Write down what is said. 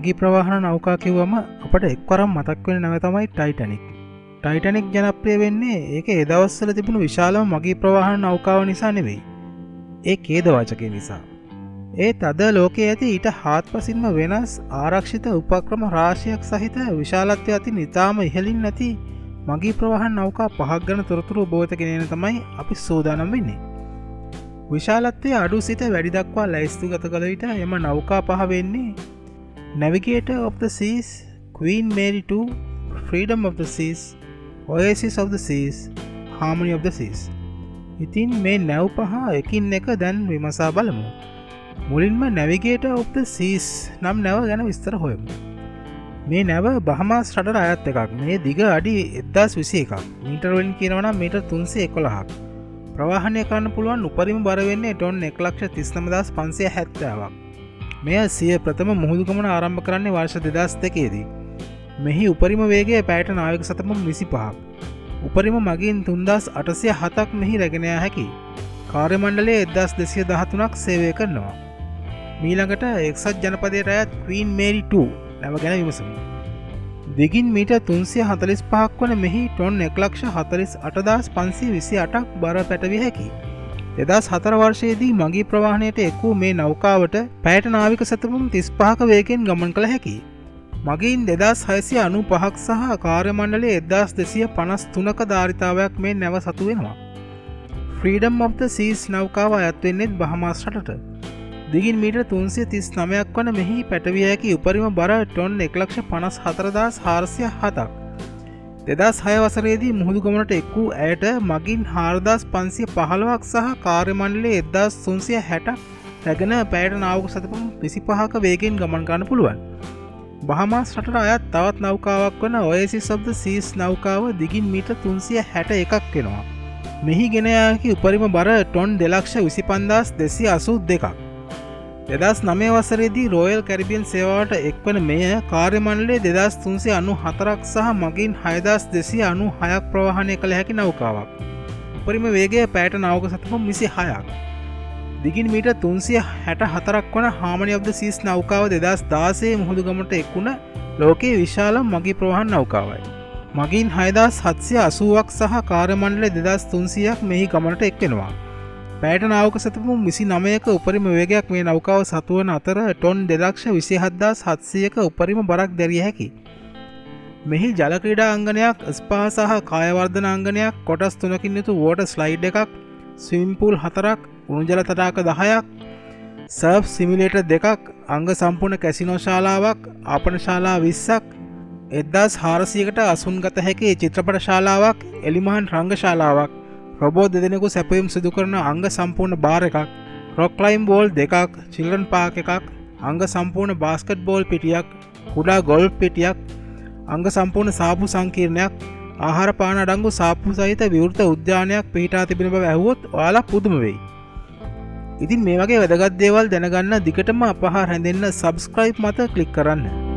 මගී ප්‍රවාහන නෞකා කිව්වම අපට එක්වරම් මතක් වෙන නම තමයි ටයිටැනික්. ටයිටැනික් ජනප්‍රිය වෙන්නේ ඒක ඒ දවස්වල තිබුණු විශාලම මගී ප්‍රවාහන නෞකාව නිසා නෙවෙයි. ඒ ඛේදවාචකය නිසා. ඒත් අද ලෝකයේ ඇති ඊට හාත්පසින්ම වෙනස් ආරක්ෂිත උපක්‍රම රාශියක් සහිත විශාලත්වය අතින් ඉතාම ඉහළින් නැති මගී ප්‍රවාහන නෞකා පහක් ගැන තොරතුරු ඔබ වෙත ගෙන එන තමයි අපි සූදානම් වෙන්නේ. විශාලත්වය අඩු සිට වැඩි දක්වා ලැයිස්තු ගත කළ විට එම නෞකා පහ වෙන්නේ Navigator of the Seas, Queen Mary 2, Freedom of the Seas, Oasis of the Seas, Harmony of the Seas. ඉතින් මේ නැව් පහ එකින් එක දැන් විමසා බලමු. මුලින්ම Navigator of the Seas නම් නැව ගැන විස්තර හොයමු. මේ නැව බහමාස් රටට අයත් එකක්. මේ දිග අඩි 1021ක්. මීටර වලින් කියනවා නම් මීටර් 311ක්. ප්‍රවාහනය කරන්න පුළුවන් උපරිම බර වෙන්නේ ටොන් 1,39,570ක්. මෙය සිය ප්‍රථම මුහුදු ගමන ආරම්භ කරන්නේ වර්ෂ 2002 දී. මෙහි උපරිම වේගය පැයට නාවික සතපුම් 25ක්. උපරිම මගීන් 3807ක් මෙහි රැගෙන යා හැකි. කාර්ය මණ්ඩලය 1213ක් සේවය කරනවා. මීළඟට එක්සත් ජනපදයට අයත් ක්වීන් මේරි 2 නැව ගැන විමසමු. දිගින් මීටර් 345ක් වන මෙහි ටොන් 1,48,528ක් බර පැටවිය හැකි. 2004 වර්ෂයේදී මගී ප්‍රවාහනයට එක් වූ මේ නෞකාවට පැයට නාවික සැතපුම් 35ක වේගයෙන් ගමන් කළ හැකි. මගීන් 2695ක් සහ කාර්ය මණ්ඩලයේ 1253ක ධාරිතාවයක් මේ නැව සතු වෙනවා. Freedom of the Seas නෞකාව අයත් වෙන්නේත් බහමාස් රටට. දිගින් මීටර් 339ක් වන මෙහි පැටවිය හැකි උපරිම බර ටොන් 1,54,407ක්. 2006 වසරේදී මුහුදු ගමනට එක් වූ ඇයට මගින් 4515ක් සහ කාර්ය මණ්ඩලයේ 1360ක් රැගෙන පැයට නාවක සැතපුම් 25ක වේගයෙන් ගමන් කරන්න පුළුවන්. බහමාස් රටට අයත් තවත් නෞකාවක් වන Oasis of the Seas නෞකාව දිගින් මීටර් 361ක් වෙනවා. මෙහි ගෙන යා හැකි උපරිම බර ටොන් 2,25,282ක්. 2009 වසරේදී රෝයල් කැරිබියන් සේවාවට එක්වන මෙය කාර්ය මණ්ඩලයේ 2394ක් සහ මගින් 6296ක් ප්‍රවාහනය කළ හැකි නෞකාවක්. උපරිම වේගය පැයට නාවක සැතපුම් 26ක්. දිගින් මීටර් 364ක් වන Harmony of the Seas නෞකාව 2016 මුහුදු ගමනට එක්වුණ ලෝකයේ විශාලම මගී ප්‍රවාහන නෞකාවයි. මගින් 6780ක් සහ කාර්ය මණ්ඩලය 2300ක් මෙහි ගමනට එක්වෙනවා. පැයට නාවක සැතපුම් 29ක උපරිම වේගයක් මේ නෞකාව සතුවන අතර ටොන් 2,27,700ක උපරිම බරක් දැරිය හැකි. මෙහි ජල ක්‍රීඩා අංගනයක්, ස්පා සහ කායවර්ධන අංගනයක්, කොටස් තුනකින් යුතු වෝටර් ස්ලයිඩ් එකක්, ස්විමින් පූල් හතරක්, උණු ජල තටාක 10ක්, සර්ෆ් සිමියුලේටර් දෙකක්, අංග සම්පූර්ණ කැසිනෝ ශාලාවක්, ආපන ශාලා 20ක්, 1400කට අසුන්ගත හැකි චිත්‍රපට ශාලාවක්, එලිමහන් රංග ශාලාවක්, රොබෝ දෙදෙනෙකු සැපයුම් සිදු කරන අංග සම්පූර්ණ බාර් එකක්, රොක් ක්ලයිම්බ් වෝල් දෙකක්, චිල්ඩ්‍රන් පාක් එකක්, අංග සම්පූර්ණ බාස්කට් බෝල් පිටියක්, කුඩා ගොල්ෆ් පිටියක්, අංග සම්පූර්ණ සාප්පු සංකීර්ණයක්, ආහාර පාන අඩංගු සාප්පු සහිත විවෘත උද්‍යානයක් පිහිටා තිබෙන බව ඇහුවොත් ඔයාලා පුදුම වෙයි. ඉතින් මේ වගේ වැදගත් දේවල් දැනගන්න දිගටම අප හා රැඳෙන්න සබ්ස්ක්‍රයිබ් මත ක්ලික් කරන්න.